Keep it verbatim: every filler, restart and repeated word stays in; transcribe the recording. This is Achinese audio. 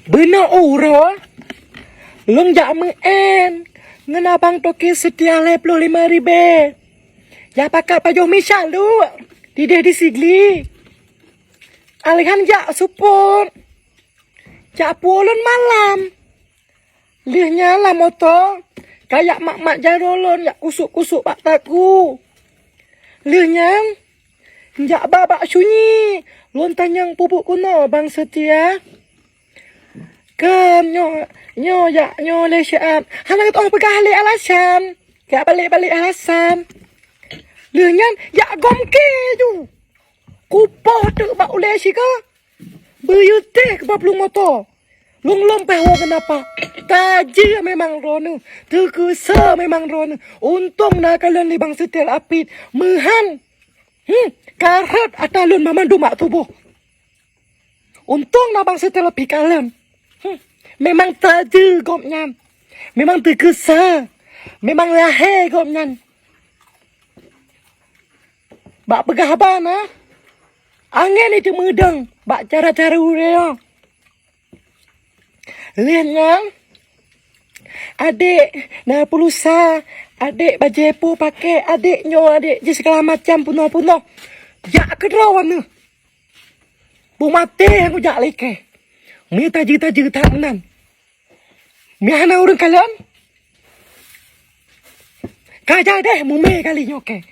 Beuneu uroe, lôn jak meu'en ngon abang toke seutia lhèe ploh limong ribèe. Jak pakat pajoh mi syaluek dideh di Sigli. Alihan jak seupôt, jak puwoe lôn malam. Lheueh nyan lam moto, kajak mat-mat jaroe lôn jak kusuk-kusuk bak takue. Lheueh nyan, jak ba bak sunyi, lôn tanyong peue buet keunoe bang seutia. Kheun nyoe, nyoe jak nyoe lé siat. Hana geutanyoe peugah lé alasan. Jak balek-balek alasan. Lheueh nyan jak gom kèe ju. Kupoh teuk bak ulèe sigoe. Beuyeutéh keubah plueng moto. Lôn lom pèh woe keunoe pat. Tajeuh memang droeneuh. Teukeusa memang droeneuh. Untông na kalon lé bang seutia apit. Meuhan. Hmm, karhot ata lôn banmandum bak tuboh. Untông na bang seutia pih kalon. Hmm, memang tajeuh gobnyan. Memang teukeusa. Memang lahé gobnyan. Bak peugah haba na, angén itu meudong bak cara-cara ureueng. Lheueh nyan, adek na pulsa, adek bajèe peue pakèk, adek nyoe, adek jih, segala macam punoh-punoh. Jak keudroe neuh. Beumaté nyang kujak lé kèe. Mi tajeuet-tajeuet that meunan. Mi hana ureueng kalon. Ka jadeh mumè kali nyoe kèe.